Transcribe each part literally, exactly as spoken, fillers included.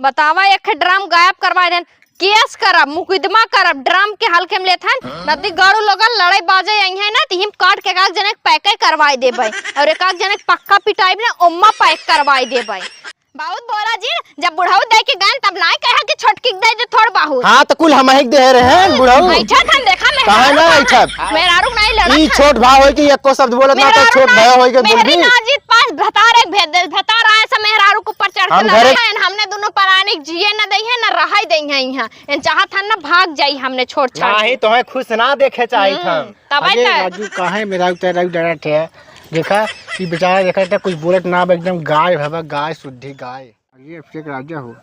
बतावा, एक ठे ड्रम गायब करवाए देन, केस करब, मुकदमा करब, ड्रम के हल्के में लेत हन। नदी गाड़ू लोगन लड़ाई बाजे आई है ना, तो हिम काट के एक जने के पैके करवाए देबै, और एक जने के पक्का पिटाई ना, ओम्मा पैक करवाए देबै। बहुत बोला जी, जब बुढ़ऊ दे के गए तब नाय कहा कि छोटकी के दे दे थोड़ बहुत। हाँ, तो कुल हम ही के दे रहे हैं बुढ़ऊ। बैठा था, देखा काहे ना मेहरारू। बैठा? मेहरारू नहीं लड़ा ई था। छोट भाव होई कि एको शब्द बोलत ना तो मेहरारू छोट ना, भाव होई के बोल मेहरी दी। ना जीत पास भतार एक भेद दे, भतार आए से मेहरारू के ऊपर चढ़ के हम लड़ा घरे है, हमने दोनों परानी के जिए न दई है, न रहे दई है यहाँ। इन चाहत हन न भाग जाई हमने छोड़ छाड़ के। नाही, तोहे खुश ना देखे चाहित हम्म, हम। तब आई अरे त राजू, काहे मेहरारू तेरा डरा थे? देखा, ई बेचारा देखा त कुछ बोलत ना बा, एकदम गाय भवा, गाय, शुद्धि गाय। ये अब से राजा हो।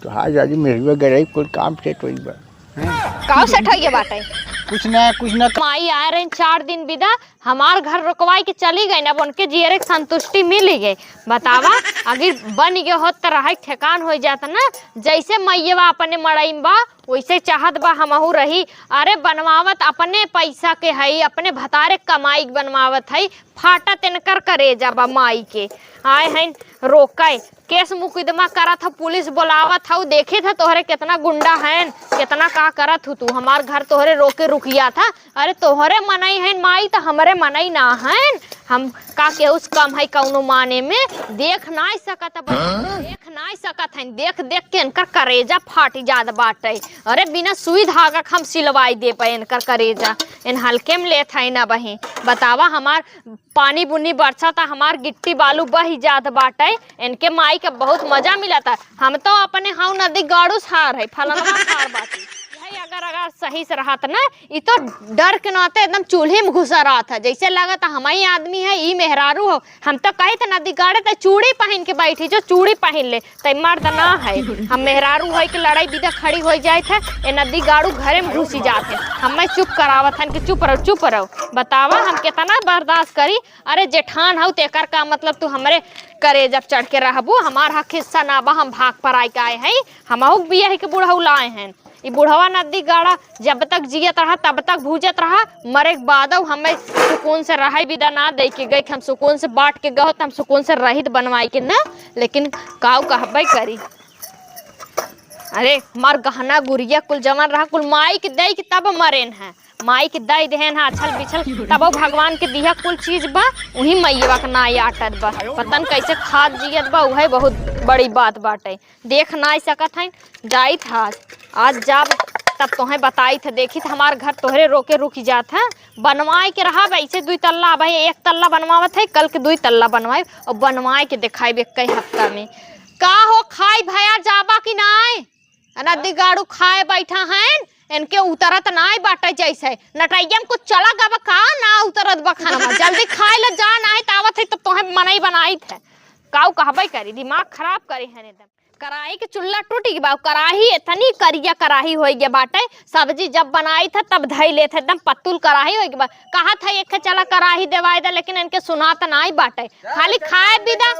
तो हाँ, राजू मेहरुआ गरई कुल काम सेट होई बा। हैं? काऊ सेट होई बाटे? कुछ ना, कुछ ना। माई आए रही चार दिन बिदा, हमार घर रुकवाई के चली गई, अब उनके जियरे के संतुष्टि मिली गई। बतावा, अगर बन गए होत त रहे के ठेकान होई जात ना, जैसे मैयवा अपने मड़ई में बा, वैसे चाहत बा हमहू रही। अरे बनवावत अपने पैसा के हई, अपने भतारे कमाई के बनवावत हई, फाटत इनकर करेजा बा माई के। आए हैं रोके, केस मुकदमा करत हौ, पुलिस बोलावत हौ, देखित है तोहरे केतना गुंडा हैं, केतना का करत हौ तू, हमार घर तोहरे रोके रुकिया था। अरे तोहरे मनई हैं माई, त हमरे मनई ना हैं, हम का केहू से कम है कौनो माने में? देख नाई सकत बा, देख नाई सकत हैं, देख देख के इनकर करेजा फाट जात बाटे। अरे बिना सुई धागा के हम सिलवाई देबै इनकर करेजा, इन हल्के में लेत है ना बही। बतावा, हमार पानी बुनी बरसत, हमार गिट्टी बालू बही जात बाटे। इनके माई के बहुत मजा मिलत। हम तो अपने हाउ नदी गाड़ू सार है, फलनवा सार बाटी। यही अगर, अगर सही से रहत ना, ई तो डर के नाते एकदम चूल्ही में घुसा रहत है, जैसे लागत हमही आदमी है, ई मेहरारू हो। हम तो कहित नदी गाड़े त चूड़ी पहिन के बैठी, जो चूड़ी पहिन ले, त मर्द ना है। हम मेहरारू होई के लड़ाई बिदा खड़ी होई जाइत है, ए नदी गाड़ू घरे में घुसी जात है। हमें चुप करावत हन कि चुप रहो, चुप रहो। बतावा, हम केतना बर्दाश्त करी? अरे जेठान हऊ, तेकर का मतलब तू हमरे करेजा पे चढ़ के रहबू? हमार हक हिस्सा ना बा, हम भाग पर आए के आए हैं, हमहू के बियाह के बुढ़ऊ लाए हैं। ई बुढ़वा नदी गाड़ा जब तक जियत रहा, तब तक भूजत रहा, मरे के बादो हमें सुकून से रहे बिदा ना दे के गई, कि हम सुकून से बांट के गहो, त हम सुकून से रहित बनवाई के ना, लेकिन काऊ कहबे करी। अरे, हमार गहना गुरिया कुल जवन रहा, कुल माई के दे के तब मरेन है, माई के दे देहन है, अछल बिछल, तबो भगवान के दिया कुल चीज बा, उही मैयवा के नाई आटत बा, पता न कैसे खात जियत बा, उहे बहुत बड़ी बात बाटे। देख नाई सकत हईन, जाइत ह आज, आज जाब तब तोहें बताइत ह। देखित हमार घर तोहरे रोके रुकि जात ह, बनवाए के रहब, ऐसे दुई तल्ला, अब एक तल्ला बनवावत है, कल के दुई तल्ला बनवाए और बनवाए के देखाइब एक हफ्ता में। का हो खाई भया जाबा कि नाय? अना दिगाड़ू खाए बैठा हैं, इनके उतरत नाय बाटे जैसे। नटैया में कुछ चला गवा का ना उतरत बा खाना में। जल्दी खाए ले जा, नाय त आवत है तब तोहें मनई बनाइत है। काऊ कहबे करी, दिमाग खराब करे हैं एकदम। कराही के चुल्ला टूटि गवा, कराही एतनी करिया कराही होइ गवा बाटे। सब्जी जब बनाइत ह तब धई लेत ह, एकदम पतुल कराही होइ गवा। कहत ह एक चला कराही देवाई दे, लेकिन इनके सुनात नाई बाटे, खाली खाए बिदा।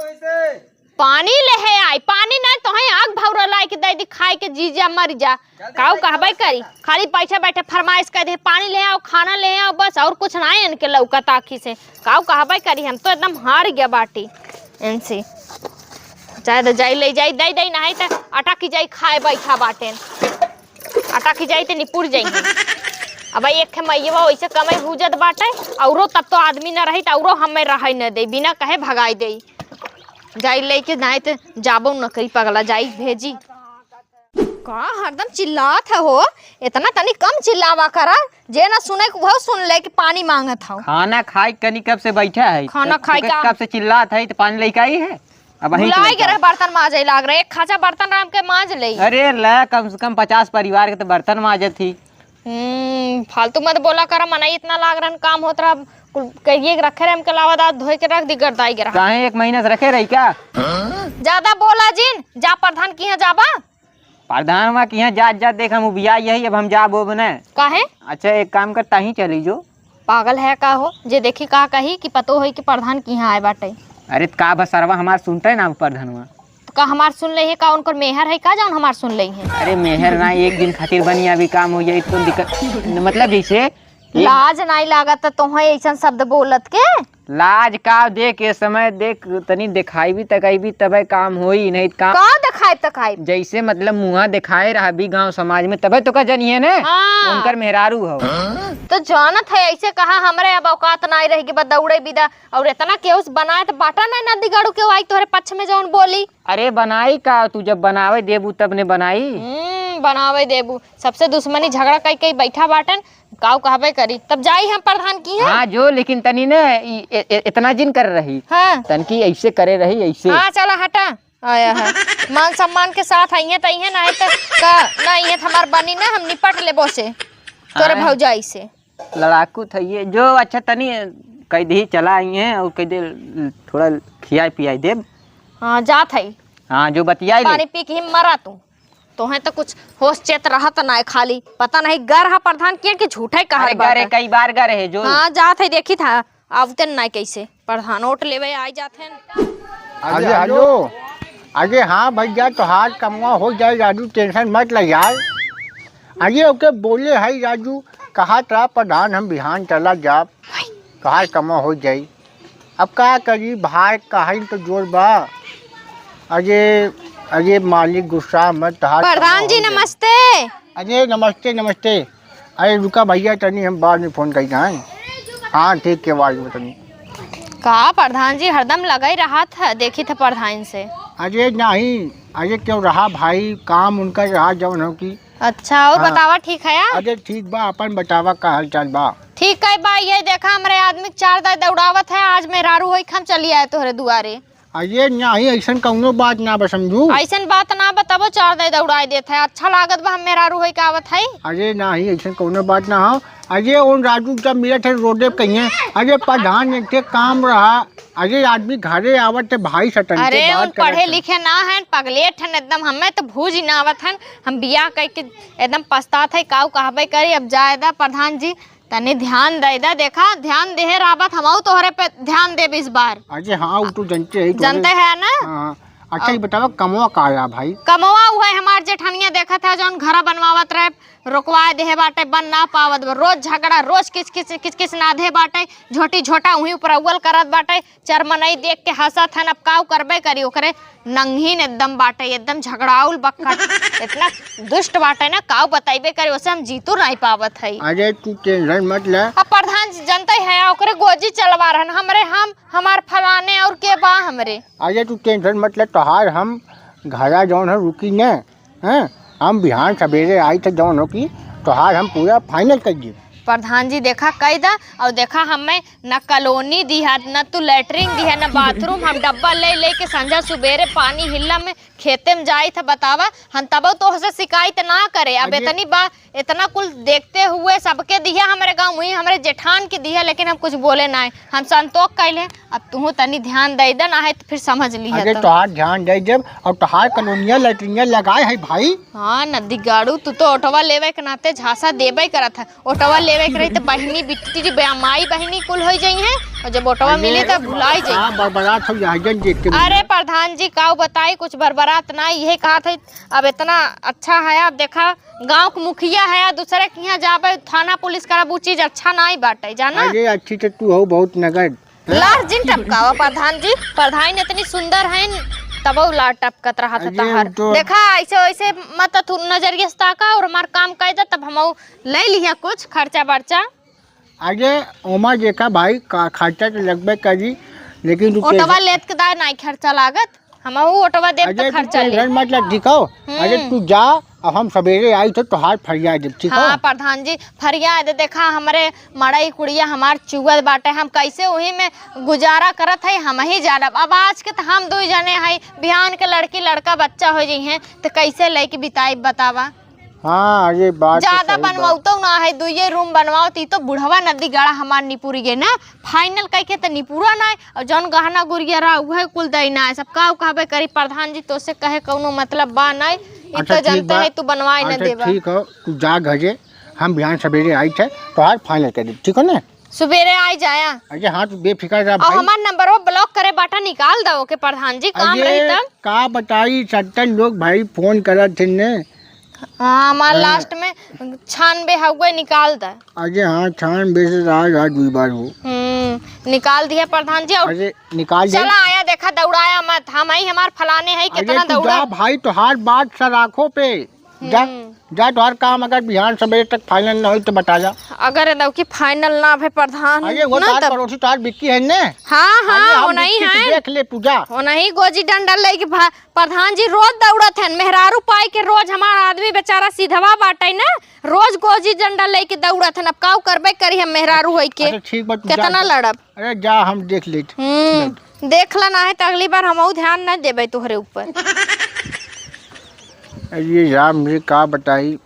पानी लेहे आई, पानी नाई तोहें आग भौरा लाए के दे दी, खाए के जी जा मर जा। काऊ कहबे करी, खाली बैठे बैठे फरमाइश कर दे, पानी ले आओ, खाना ले आओ, बस और कुछ नाई इनके लौकत आँखी से। काऊ कहबे करी, हम तो एकदम हार गया बाटी इनसे। चाहे तो जाई ले जाई, दे दे, नाई तो अटक जाई, खाए बैठा बाटे, अटक जाई तो निपुर जाई। अब एक खे मैयवा वैसे कमाई भूजत बाटे, औरो तब तो आदमी न रही, तो औरो हमें रहे न दे, बिना कहे भगाई दे। जाई लेके, नाई तो जाबो न करी पगला, जाई भेजी। का हरदम चिल्लात है हो, इतना तनी कम चिल्लावा करा, जे ना सुने के वो सुन ले कि पानी मांगत हौ। खाना खाई कनी कब से बैठा है, खाना तो खाई तू का? कब से चिल्लात है तो पानी लेके आई है। अब वहीं भुलाई के रह, बर्तन माजे लाग रहे, एक खाचा बर्तन राम के माज ले। अरे ला, कम से कम पचास परिवार के तो बर्तन माजत ही। हम्म, फालतू मत बोला करा, मनई इतना लाग रहन, काम होत रहा, कुल करिए के रखे रहे, हमके लावा दाद धोए के रख दी, गर्दाई के रहा। काहे एक महीना से रखे रही का? ज्यादा बोला जिन, जा प्रधान की यहाँ जाबा। प्रधान मा की यहाँ जात जात देख हम उबिया यही, अब हम जाब ओब न। काहे? अच्छा एक काम कर, तहीं चली जो। पागल है का हो, जे देखी का कही कि पतो होई कि प्रधान की यहाँ आए बाटे। अरे त का बा सरवा हमार सुनते ना प्रधानवा। तो का हमार सुन ले है का, उनकर मेहर है का जौन हमार सुन ले है? अरे मेहर ना, एक दिन खातिर बनी, अभी काम हो जाई तो दिक्कत, मतलब जैसे एक लाज नाई लागत त तोहे ऐसन शब्द बोलत के? लाज का देख, ए समय देख, तनी देखाइबी तकाइबी तबे काम होई, नहीं त काम का देखाइब तकाइब? जैसे मतलब मुँहा देखाए रहबी गाँव समाज में, तबे तो का जनिहे ने, हाँ। उनकर मेहरारू हो। तो जानत है, ऐसे कहा हमरे अब औकात नाई रह गई बा दौड़े बिदा, और इतना केहू से बनाए तो बाटा नहीं नदी गाड़ू केहू आई तोहरे पक्ष में जौन बोली। अरे बनाई का, तू जब बनावे देबू तब ने बनाई। हम्म, बनावे देबू, सबसे दुश्मनी झगड़ा कई कई बैठा बाटन, काऊ कहबे करी। तब जाई हम प्रधान की है। हाँ जो, लेकिन तनी ने इ-, ए-, ए-, इतना जिन कर रही। हाँ। तनकी ऐसे करे रही, ऐसे। हाँ चला हटा, आया है। मान सम्मान के साथ आइए त आइए, ना है त का, ना आइए त हमार बनी ना, हम निपट लेबो से तोरे हाँ। भौजाई से। लड़ाकू था ये जो। अच्छा तनी कह दी चला आई है और कह दे थोड़ा खियाई पियाई देब। हाँ जात है। हाँ जो बतियाई ले। पानी पी के ही मरा तू। तोहे तो कुछ होश चेत रहत ना है, खाली पता नहीं गर हा प्रधान किया कि झूठे कहत अरे गर है, बाटे। कई बार गर है जो। हाँ जात है, देखी था आवते ना कैसे प्रधान वोट लेवे आई जात है। अरे हेलो। अरे हाँ भैया, तोहार कमवा हो जाए राजू, टेंशन मत ले यार। अरे ओके बोले है राजू, कहा था प्रधान हम बिहान चला जाब, तोहार कमवा हो जाई। अब का करी भाई, कहीं तो जोर बा। अरे, अरे मालिक गुस्सा मत, तोहार प्रधान कमवा जी हो जाई। नमस्ते। अरे नमस्ते नमस्ते। अरे रुका भैया, तनी हम बाद में फोन करी हैं। हाँ ठीक के बाद में तनी। का प्रधान जी हरदम लगे रहत है, देखी थे प्रधान से। अरे नहीं, अरे क्यों रहा भाई, काम उनका रहा जौन हो की। अच्छा और हाँ। बतावा ठीक है? अरे ठीक बा, अपन बतावा का हाल चाल बा? ठीक है बा, ये देखा हमरे आदमी के चार दाई दौड़ावत है, आज मेहरारू होई के हम चली आए तोहरे दुआरे। अरे नाही, ऐसन कौनो बात ना बा, समझू। ऐसन बात ना बा, तबो चार दाई दौड़ाए देत है। अच्छा लागत बा, हम मेहरारू होई के आवत है। अरे नाही, ऐसन कौनो बात ना हो। अरे उन राजू जब मिलत है रोडे पे कहिए, अरे प्रधान एक ठे काम रहा, अरे आदमी घरे आवत है भाई सटन के अरे बात उन पढ़े करत है। लिखे ना है, पगलेट है एकदम, हमें तो भूज ही ना आवत है। हम बियाह कह के एकदम पछतात है, काऊ कहबे करी। अब जाए दा प्रधान जी, तनी ध्यान दे दा, देखा, ध्यान देहे रहबत, हमहू तोहरे पे ध्यान देब इस बार। अरे हाँ, वो तो जानते है, जानते है ना? हाँ, हाँ। अच्छा, ये बतावा, कमवा का आया भाई? कमवा उ है, हमार जेठनिया देखत है, जौन घरा बनवावत रहे, रोकवाए देहे बाटे, बन ना पावत बा। रोज झगड़ा, रोज किच किच, किच किच नाधे बाटे, झोटी झोटा उहीं ऊपर अव्वल करत बाटे। चार मनई देख के हंसत हन, अब काऊ करबे करी, ओकरे नंगहीन एकदम बाटे, एकदम झगड़ाउल बक्खत, इतना दुष्ट बाटे ना, काऊ बतइबे करे, ओसे हम जीतू नहीं पावत हई। अरे तू टेंशन मत ले। अब प्रधान जी जनते है, ओकरे गोजी चलवा रहन, हमरे हम, हमार फलाने और के बा हमरे। अरे तू टेंशन मत ले, तोहार हम घरा जौन है रुकी ने, हैं? हम बिहान सबेरे आई थे जौन हो की तोहार हम पूरा फाइनल कर दी। प्रधान जी देखा कह दा, और देखा हमें न कॉलोनी दिहा, न तू लेटरिन दिहा, न बाथरूम। हम डब्बा ले लेके संझा सुबेरे पानी हिल्ला में खेते में जाई था, बतावा, हम तबो तोहसे शिकायत ना करे। अब अरे इतनी बा, इतना कुल देखते हुए सबके दिया हमरे गाँव में, हमरे जेठान के दिया, लेकिन हम कुछ बोले ना। हम संतोष कैले, अब तू तनी ध्यान दे दे, ना है तो फिर समझ ली है अरे तो। तोहार ध्यान दे देब, और तोहार कॉलोनिया लेटरिनिया लगाए है भाई। हाँ नदी गाड़ू, तू तो ओटवा लेवे के नाते झांसा देबे करत है। ओटवा लेवे के रही तो बहिनी बिट्टी जी बे-, माई बहिनी कुल हो जाई है, और जब ओटवा अरे, मिली तब भुलाई जाई। हाँ, बरबरात हो जाए, जन देख के अरे प्रधान जी, काऊ बताई, कुछ बरबरात ना, यही कहा था। अब इतना अच्छा है, अब देखा गाँव के मुखिया है, दूसरे के यहाँ जाबे थाना पुलिस करब, उ चीज अच्छा ना ही बाटे, जाना। अरे अच्छी तो तू हो बहुत नगद। लार जिन टपकावा प्रधान जी, प्रधान इतनी सुंदर है, तबो लार टपकत रहा था अरे, तहार। तो देखा, ऐसे वैसे मत तू नजरिया से ताका और हमार काम कह दे, तब हम ले लिया कुछ खर्चा बर्चा। अरे, ओमा देखा भाई, का-, खर्चा तो लगबे करी, लेकिन तू ओटवा कैसे लेत के दाय नाई खर्चा लागत, हम ओटवा देब अरे, तो तू खर्चा ले। टेंशन मत ले, ठीक हो? हम्म। अरे, तू जा, अब हम सवेरे आई तो तोहार फरिया देब, ठीक हो? हाँ, प्रधान जी, फरिया दे, देखा, हमरे मड़ई कुड़िया हमार चुअल बाटे, हम कैसे वही में गुजारा करत है, हम ही जानब। अब आज के तो हम दो जने हैं, बिहान के लड़की लड़का बच्चा हो जाई हैं, तो कैसे लेके बिताई, बतावा? हाँ, ये बात तो ज्यादा सही बा। बनवाओ तो ना है, दुइये रूम बनवाओ, ती तो बुढ़वा नदी गाड़ा हमार निपुरी गए ना, फाइनल कह के तो निपुरा ना है, और जौन गहना गुरिया रहा, उहे कुल दई ना है। सब का कहबे करी, प्रधान जी, तो से कहे कौनो मतलब बा ना है, इ अच्छा, तो ठीक जनते बा। है, तू बनवाए न अच्छा, देबा। ठीक हो, तू जा घरे, हम बिहान सवेरे आई थे, तोहार फाइनल कर देब, ठीक हो ना? सुबेरे आई जाया। अरे हाँ, तू बेफिकर रह और भाई। हमार नंबरवा ब्लॉक करे बाटा निकाल दो के प्रधान जी, काम अरे, रही तब। का बताई, सत्तर लोग भाई फोन करत थे ने। हाँ, हमार हाँ। लास्ट में छानबे हउए, निकाल द। अरे हाँ, छानबे से रहा, रहा दुई बार हो। हम्म, निकाल दिया प्रधान जी। और अरे निकाल दे। चला आया, देखा, दौड़ाया मत, हम ही हमार फलाने है, अरे कितना तू दौड़ा। जा भाई, तोहार बात सराखों पे। जा, हम्म। जा, तोहार काम अगर बिहान सबेरे तक final न होई तो बता जा। अगर ए दौकी final ना भे प्रधान, अरे वो ना तोहार तब पड़ोसी तोहार बिक्की है ने? हाँ, हाँ, अरे हम वो नहीं बिक्की के है। देख ले तू जा। वो नहीं गोजी डंडा लेके भा-, प्रधान जी रोज दौड़त हन, मेहरारू पाई के रोज हमार आदमी बेचारा सिधवा बाटे ना, रोज गोजी डंडा लेके दौड़त हन। अब काऊ करबे करी हम मेहरारू होई के? अच्छा, ठीक बा, तू जा, कितना जा। लड़ब? अरे जा, हम देख लेत। हम्म, देख ला, ना है तो अगली बार हमहू ध्यान ना देबे तोहरे ऊपर। अरे राम रे, का बताई,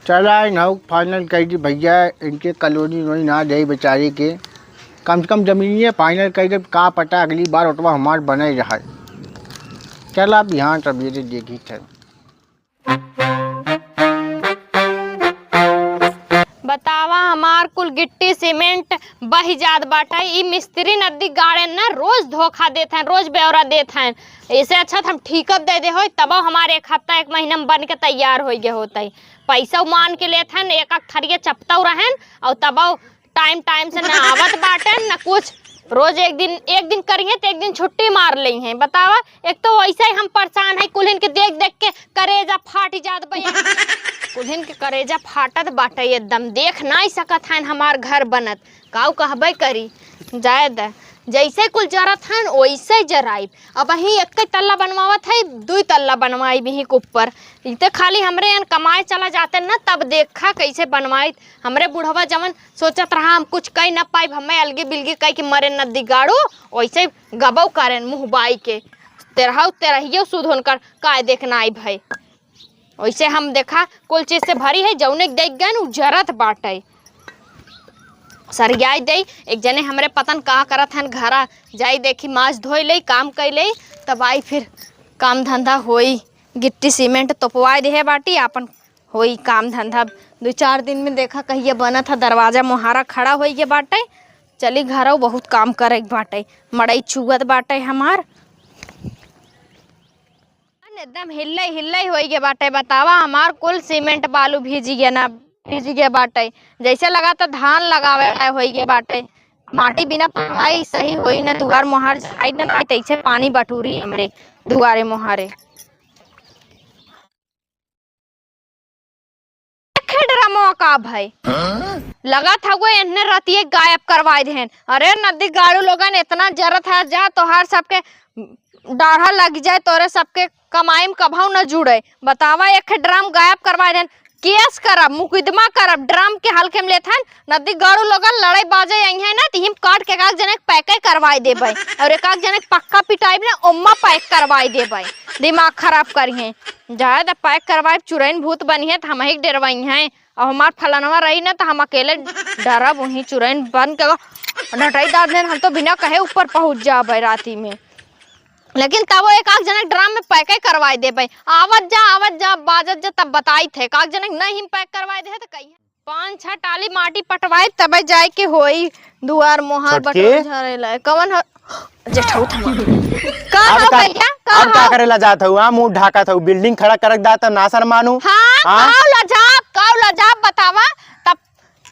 चला इन्हू final कर दी भैया, इनके कॉलोनी वही ना दे बेचारे के, कम से कम जमीनिए final कर दे, का पता अगली बार ओटवा हमार बने रहे। चला बिहान सबेरे देखी थे। बतावा, हमार कुल गिट्टी सीमेंट बहि जात बाटे। ई मिस्त्री नदी गाड़े न रोज धोखा देत हैं, रोज ब्यौरा देत हैं। ऐसे अच्छा त हम ठीकब दे दे होई, तबो हमार एक हफ्ता एक महीना में बन के तैयार होइ गए होते। पैसा मान के लेत हैं, एक एक थरिया चपतौ रहन और तबो टाइम टाइम से ना आवत बाटे न कुछ। रोज एक दिन, एक दिन करिहे त एक दिन छुट्टी मार लेइहे। बतावा, एक तो वैसे ही हम परेशान है, कुल्हिन के देख देख के करेजा फाट जात बा। कुल्हिन के करेजा फाटत बाटे एकदम, देख नाई सकत हैं हमार घर बनत, काऊ कहबे करी। जाए द, जैसे कुल जरत हैं वैसे जराइब। अबहीं एक तल्ला बनवावत है, दुई तल्ला बनवाइब इहीं के ऊपर। ई ते खाली हमरे यन कमाए चला जाते न, तब देखा कैसे बनवाइत। हमरे बुढ़वा जवन सोचत रहा हम कुछ कई न पाइब, हमें अलगे बिलगे कई के मरे नदी गाड़ू, वैसे गबौ करेन मुँह बाई के। तेरहौ तेरहियो सुध उनकर काय देखना आई भई। वैसे हम देखा कुल चीज से भरी है, जौने के देख गए न, उ जरत बाटे। सरियाई देई, एक जने हमरे पतन का करत हन, घरा जाई देखी, माज धोई लेई, काम कई लेई, तब आई फिर काम धंधा होई। गिट्टी सीमेंट तोपवाए देहे बाटी, आपन होई काम धंधा। दुई चार दिन में देखा कहिया बनत ह, दरवाजा मोहारा खड़ा होई गे बाटे। चली घरौ, बहुत काम करे के बाटे, मड़ई चुअत बाटे हमार। एकदम हिल्लई हिल्लई होई गे बाटे, बतावा हमार कुल सीमेंट बालू भीजी गे ना, भीजी गे बाटे, जैसे लगा त धान लगावे लायक होई गे बाटे। माटी बिना पटवाई सही होई ना, दुआर मोहार जाई ना, नाई तैसे पानी बटूरी हमरे दुआरे मोहारे। देखे ड्रमवा का भई। हाँ? लगत हउए एन्हने रतिये गायब करवाए देहेन। अरे नदी गाड़ू लोगन, एतना जरत है, जा तोहार सबके डाढ़ा लग जाए, तोरे सबके कमाई में कभऊ न जुड़े। बतावा, एक ड्रम गायब करवाए देहेन। केस करब, मुकदमा करब, ड्रम के हल्के में लेत हन। नदी गाड़ू लोगन लड़ाई बाजे आई है ना, त हिम काट के एक आध जने के पैके करवाए देबे। और एक आध जने के पक्का पिटाई ना, ओम्मा पैक करवाए देबे। दिमाग खराब करिहें। जाए द, पैक करवाइब, चुरैन भूत बनिहे त हमही के डेरवइहें। अब हमार फलनवा रही ना त हम अकेले डरब, उहीं चुरैन बन के नटई दाद ने हम तो बिना कहे ऊपर पहुँच जाबे राती में। लेकिन तबो एक आध जने ड्रम में पैके करवाई देबे। आवत जा, आवत जा, बाजत जा, तब बताई थे। एक आध जने नहीं हम पैक करवाई दे त कहिए। पाँच छह टाली माटी पटवाई तबे जाए के होई दुआर मोहार छोटकी। बटोर झरे लाए। कवन ह? जेठऊ था। का अब हो का, भैया? का अब का हो? करेला जात हऊ? हाँ, मुँह ढाकत हऊ, बिल्डिंग खड़ा करक जात हऊ, ना शर्मानू? हाँ, हाँ? काऊ लजाब, काऊ लजाब बतावा। तब,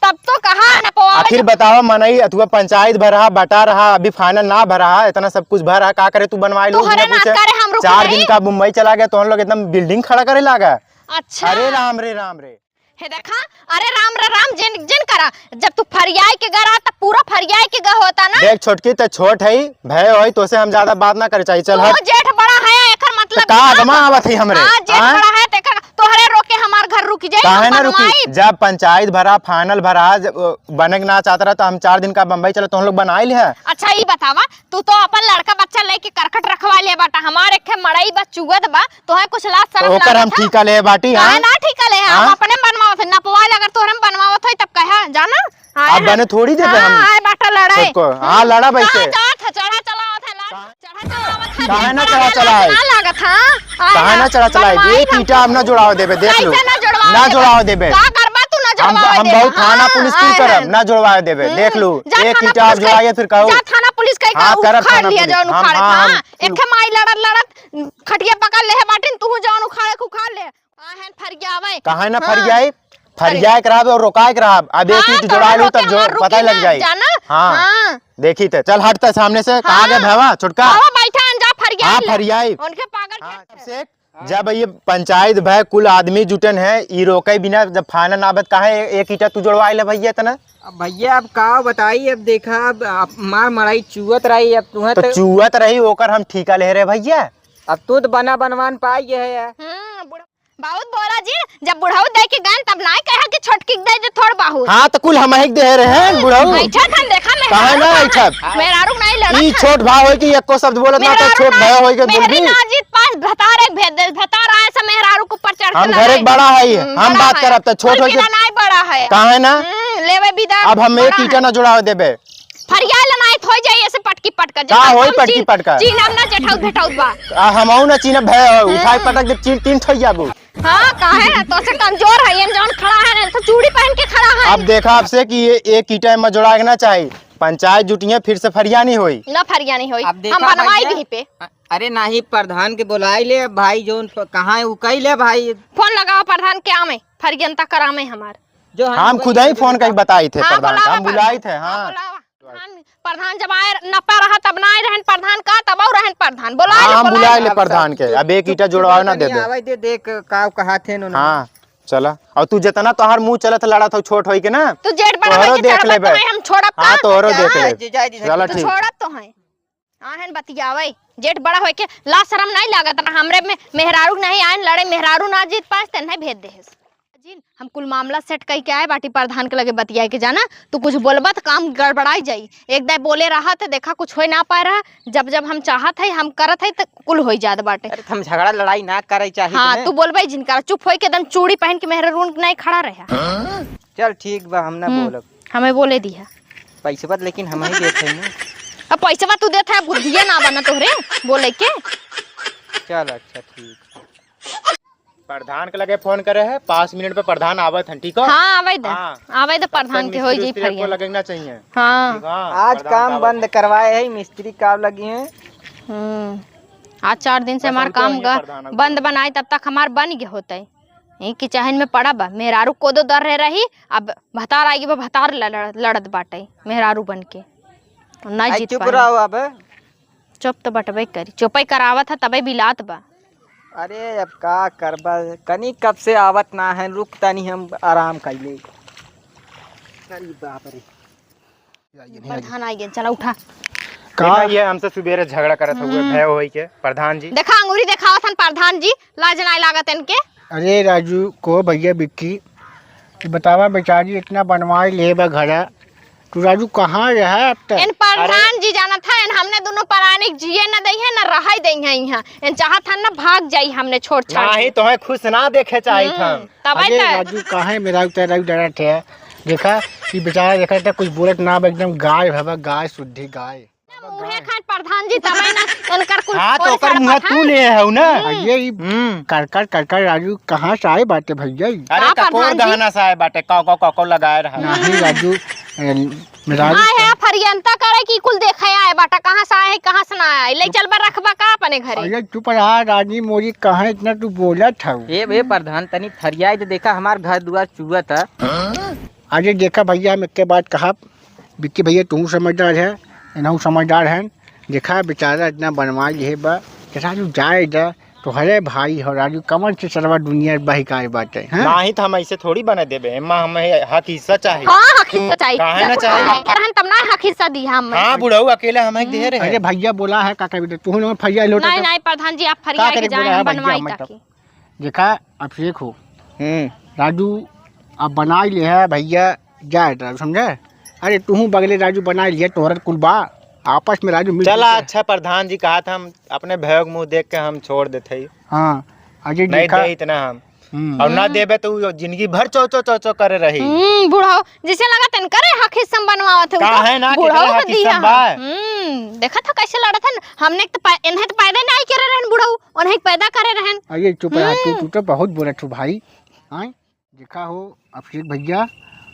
तब तो कहा न पवावे आखिर जब बतावा, मनई अथुआ पंचायत भरा, बटा रहा, अभी फाइनल ना भरा, इतना सब कुछ भरा, का करे तू बनवाए लोग तोहरे बिना ना पूछे? करे हम रुक चार गई। दिन का मुंबई चला गया, तो हम लोग एकदम बिल्डिंग खड़ा करे लागा। अच्छा। अरे राम रे, राम रे। हे देखा, अरे राम रे राम, जिन, जिन करा। जब तू फरियाई के गा रहा, तब पूरा फरियाई के गा होता ना। देख छोटकी, त छोट है, भय होई, तोसे हम ज्यादा बात ना करे चाहिए। चल तू हट। जेठ बड़ा है, एकर मतलब त का ई ना आगमा बा। आवत है हमरे? हाँ, जेठ हाँ? बड़ा है, त एकर तोहरे रोके हमार घर रुकी जाई, काहे हम ना रुकी? बनवाई। जब पंचायत भरा, फाइनल भरा, जब, अ, बने के ना चाहत रहा, त हम चार दिन का बम्बई चलो, तो हम लोग बनाई ले हैं। अच्छा, ई बतावा, तू तो अपन लड़का बच्चा लेके करकट रखवा ले बाटा, हमार एक ठे मड़ई बा, चुअत बा, तोहे कुछ लाज तो शरम ओकर हम लागत है? ठीका ले बाटी, काहे हाँ? ना ठीका ले? हम हाँ? अपने बनवावत है, नपवाए अगर तोहरे में बनवावत है तब कहे, जाना? आए अब हैं। बने थोड़ी देबे हाँ, हम। आए बाटा लड़ाई। सबको, हाँ, लड़ा वैसे। कहाँ जात है? चढ़ा चला आवत है, लड़-, चढ़ा चला आवत है, काहे ना लड़-, चढ़ा चला चला है? ना लागत, हाँ? आए काहे ना हैं, चढ़ा चला है? बनवाई एक हम। ईंटा हम ना जोड़ावे देबे, देख लो। कैसे ना जोड़वावे ना देबे? जोड़ावे देबे। का करबा तू ना हम, जोड़वावे हम देबे? बहुत थाना हाँ, पुलिस की आए करब, हैं। ना जोड़वावे देबे, हम्म, देख लो। जा एक थाना ईंटा आप पुलिस कह, जोड़ाइए, फिर कहो। जा थाना पुलिस कह के हाँ, करब उखाड़ थाना लिया पुलिस। जौन हम, उखाड़े हाँ, था। हम एक ठे माई लड़त लड़त खटिया पकड़ ले है बाटिन, तू जौन उखाड़े के उखाड़ ले। आहे फरियावे। कहाँ ना हाँ। फरियाई? फरियाए के रहब और रोकाए के रहब। अब एक हाँ, ईंट जोड़ा लू तब जोर पता लग जाई। जाना? हाँ। हाँ। देखी थे, चल हट ते सामने से। कहाँ गए भैया छोटका? बाबा बैठा है, जा फरियाई हाँ, ले। फरियाई। उनके पागल हाँ, कर। जब ये पंचायत भय कुल आदमी जुटन है, ई रोके बिना जब फाइनल ना बत, काहे एक ईंटा तू जोड़वा ले भैया इतना? अब भैया, अब का बताई, अब देखा, अब, अब मार मराई चुअत रही, अब तुहें तो तो चुअत रही, ओकर हम ठीका ले रहे भैया। अब तू तो बना बनवान पाई है यार। हम्म, बुढ़-, बहुत बोला जी, जब बुढ़ऊ दे के गन तब नाय कहा कि छोटकी के दे दे थोड़ बहुत। हाँ, तो कुल हमही के दे रहे हैं बुढ़ऊ। ऐठा थन देखा मैं काहे ना ऐठा? मेहरारू नहीं लड़ा ई था। छोट भाव है कि एको शब्द बोलत ना तो मेहरारू छोट ना, भाव होई के बोल मेहरी दी। ना जीत पास भतार एक भेद दे, भतार आए से मेहरारू के ऊपर चढ़ के हम ना घर एक आए। बड़ा है, हम्म, हम बड़ा बात है। करब त छोट कुल होई के की ना नाय बड़ा है। काहे ना? हम्म, लेवे बिदा अब हम एक बड़ा ईंटा है। ना जोड़ावे देबे। फरियाल नाय थोई जाई ऐसे पटकी पटका। का होई पटकी पटका? चीनब ना जेठाउत भेटाउत बा। आ, हमहू ना चीनब भय, उठाई पटक दे, चीन तीन ठोई जाबू। हाँ, काहे? तो से कमजोर है, ये जौन खड़ा है ना, तो चूड़ी पहन के खड़ा है। अब देखा आपसे कि ये एक ईंटा में जोड़ा के ना चाही, पंचायत जुटिए, फिर से फरियानी होई। ना फरियानी होई, अब देखा हम बनवाई भैया। दी पे। अ-, अरे नाही, प्रधान के बुलाई ले भाई, जौन फ-, कहाँ है वो कही ले भाई। फोन लगाओ प्रधान के आमे, फरियंता करामे हमार। जो हम हम खुद ही फोन करके बताई थे हाँ, प्रधान का, बुलावा हम प्रधान। बुलाई थे, हाँ, हाँ। बुलावा। प्रधान, प्रधान जब आए नपा रहा तब ना आए रहन प्रधान का, तब और रहन प्रधान। बुला हाँ, ले, हम बुला बुलाए ले ले प्रधान के। अब एक ईंटा जुड़वावे ना दे दे। आवे दे, देख का कहा थे उन्होंने। हाँ, चला। और तू जितना तोहार मुंह चलत लड़त हो छोट होई के ना, तू जेठ बड़ा तोहरो होई के देख चढ़बा लेबे। तो है, हम छोड़ब हाँ, का? तोहरो जा। देख ले। जी, जा, जी, जा। चला जा। ठीक। छोड़ब तो है। आहन बतियावे, जेठ बड़ा होए के लाज शरम नहीं लागत ना? हमरे में मेहरारू नहीं आयन लड़े, मेहरारू ना जीत पास ते नहीं भेज देहेस। जिन हम कुल मामला सेट कई के आए बाटी प्रधान के लगे बतियाए के जाना, तू कुछ बोलबा त काम गड़बड़ाई जाई। एक दाई बोले रहा त देखा कुछ होए ना पाए रहा, जब जब हम चाहत है हम करत है त कुल होई जात बाटे। अरे त हम झगड़ा लड़ाई ना करे चाहिए हाँ, तू बोलबे जिनका चुप होई के एकदम चूड़ी पहन के मेहरारून नहीं खड़ा रहे। चल ठीक बा, हम ना हम्म, बोलब। हमें बोले दिया। पैसवा त लेकिन हम ही देत है ना। अब पैसवा तू देत है, बुद्धिया ना बना तोहरे बोले के। चल अच्छा ठीक। प्रधान के लगे फोन करे है, पाँच मिनट पे प्रधान आवत हन, ठीक हो? हाँ, आवे दे। हाँ। आवे दे प्रधान के, होई जाई मिस्त्री को फरिया। लगना चाहिए। हाँ। ठीक, हाँ, आज प्रधान काम का बंद करवाए है, मिस्त्री का लगी है। हम्म। आज चार दिन से हमार काम बंद बनाए, तब तक हमार बन गए होते। यही किचहन में पड़ा बा, मेहरारू कोदो दर रहे रही, अब भतार आइगे बा, भतार ल-, लड़-, लड़त बाटे मेहरारू बन के। नहीं आई जीत चुप पाए। रहो अब। चुप तो बटबे करी, चुपे करावत है तबे बिलात बा। अरे अब का करबा, कनी कब से आवत ना है, रुक तनी हम आराम कर ले। अरे बाप रे। प्रधान आई गए, चला उठा। का? देखा, ये हमसे सुबेरे झगड़ा करत हुए, हम्म। भय होई के, प्रधान जी। देखा, अंगूरी देखावत हन प्रधान जी, लाज नाय लागत इनके। अरे राजू को भैया बिक्की, तू बतावा बेचारी इतना बनवाई ले बा घरा, तू राजू कहाँ रहा अब तक? इन प्रधान जी जानत है, इन हमने दोनों परानी के जिए न दई है, न रहाई दई है यहाँ। इन चाहत हन न भाग जाई हमने छोड़ छाड़ के। नहीं, तोहे खुश ना देखे चाहित हम्म। हम। तब अरे आइता। राजू, काहे मेरा उतर राजू डरा थे? देखा, ई बेचारा देखा था, कुछ बोलत ना बा, एकदम गाय है बा, गाय, शुद्धि गाय। मुँहे खान प्रधान जी, तब ना, इनकर कुछ हाँ, तो कोई ओकर मुँह सरपत तू है? ले है ना? हम्म। अरे ई हम्म। करकर, करकर राजू कहाँ से आए बाटे भैया ई? अरे हाँ, ककोर प्रधान जी। गहना से आए बाटे, कौ, कौ, कौ, कौ लगाए रहा। नहीं राजू, ए, राजू आए है फरियंता करे कि कुल देखे आए बाटा, कहाँ से आए है, कहाँ से ना आए, ले चल बा रखबा का अपने घरे? अरे चुप रहा रानी मोरी, कहाँ इतना तू बोलत हऊ? ए बे प्रधान, तनी फरियाई तो देखा, हमार घर दुआर चुअत है। अरे देखा भैया, हम एक बात कहा, बिक्की भैया तू समझदार है, इनहू समझदार है, देखा बेचारा इतना बनवा लिए बा, कि राजू जाए दा, तोहरे भाई हो राजू, कमर से सरवा दुनिया बहिकाए बाटे, हैं? नाही त हम ऐसे थोड़ी बने देबे, एम्मा हमें हक हिस्सा चाही। हाँ, हक हिस्सा चाही। काहे ना चाही? रहन तब ना हक हिस्सा दी हम। हाँ, बुढ़ऊ अकेले हमें दे रहे। अरे भैया बोला है, का करबे, तू ना फरिया लोटा नहीं, तो नहीं, प्रधान जी, आप फरिया का के करे जाए, बोला है हम भैया, बनवाई मैं ताकि। देखा, अभिषेक हो। हम्म। राजू, अब बनाई ले है भैया, जाए दा, समझे? अरे, तू बगले राजू बनाई लिया, तोहरा कुल बा, आपस में राजू मिल चला, जुल के। अच्छा, प्रधान जी कहा था, हम अपने भैया के मुंह देख के हम छोड़ देते ही। हाँ, अजय नहीं देखा। दे इतना हम। हम्म। और ना देबे तो वो जिंदगी भर चौ, चौ, चौ, चौ करे रही। हम्म, बूढ़ा, जैसे लगा तन करे हक हिस्सा बनवावत है, काहे ना, बुढ़ऊ केकरे हक के हिस्सा दिया बा? है। हम्म, देखा था कैसे लड़त है। हमने तो पै-, इन्हें तो पैदा नहीं करे रहन बुढ़ऊ, उन्हें पैदा करे रहन। अरे चुप रहा तू, हम्म। तू तो बहुत बोलत हो भाई। आय, देखा हो अभिषेक भैया,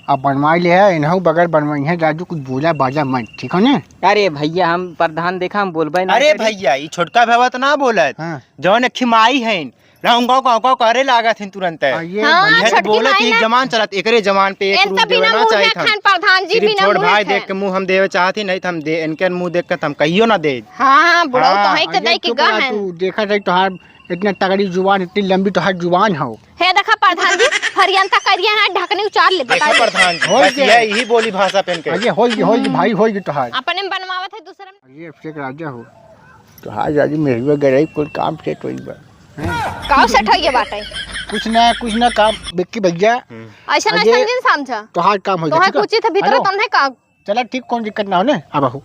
अब बनवाई ले है, इन्हों बगैर बनवाई है, राजू कुछ बोला बाजा मत, ठीक है ना? अरे भैया, हम प्रधान देखा, हम बोलबे ना अरे करी। भैया, ई छोटका भैया तो ना बोलत। हाँ। जौन एक माई है, राउंड गाँव गाँव गाँव करे लागत हिन तुरंत। हाँ, ये हाँ, भैया तो छोटकी बोलत माई ही ना। जमान चलत, एकरे जमान पे एक एन रूम तो बिना देवे ना मुँह चाहत देखे हम। प्रधान जी, सिर्फ बिना छोट मुँह भाई देखे। देख के मुँह हम देवे चाहत ही, नहीं तो हम दे, इनके मुँह देख के तो हम कहियो ना दे। हाँ, हाँ, बुढ़ऊ तो हाँ। है, तो अरे दई की चुप रह गहन। तू, देखा जाए तोहार इतना तगड़ी जुबान, इतनी लंबी तोहार जुबान हो। हे देखा प्रधान जी, फरियंता करिया ना ढकनी उचार ले, देखा बताइए। प्रधान जी, होई बस के। ये यही बोली भाषा पेन के। अरे होई के, होई के हम्म। भाई, होई के तोहार। अपने में बनवावत है, दूसरे में। अरे अभिषेक राजा हो, तोहार जादी मेहरुआ गरई कुल काम सेट होई बा। हैं? काव सेट होई बाटे? कुछ ना, कुछ ना काम, बिक्की भैया। हम्म। ऐसा ना अरे, समझिन समझा। तोहार काम होई तोहार ठीक है? कुछ थे भीतर हेलो। तन्हे का चला ठीक, कौन दिक्कत ना हो ने, अब हो।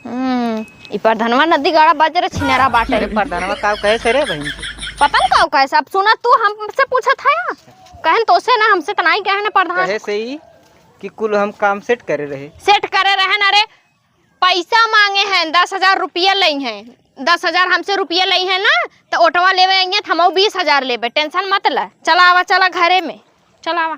हम्म, ई प्रधनवा नदी गाड़ा बाजे रे छिनरा बाटे। अरे प्रधनवा काव कहे से रे बहिन के? पता न काव कहे से। अब सुना तू हमसे पूछत है या? कहन तोसे ना, हमसे त नाई कहे ना प्रधान। कहे से ही कि कुल हम काम सेट करे रहे। सेट करे रहे ना रे, पैसा मांगे हैं, दस हजार रुपया लई हैं, दस हजार हमसे रुपया लई हैं ना, त ओटवा लेवे अइहें त हमहू बीस हजार लेबे, टेंशन मत ले। चला आवा, चला घरे में, चला आवा।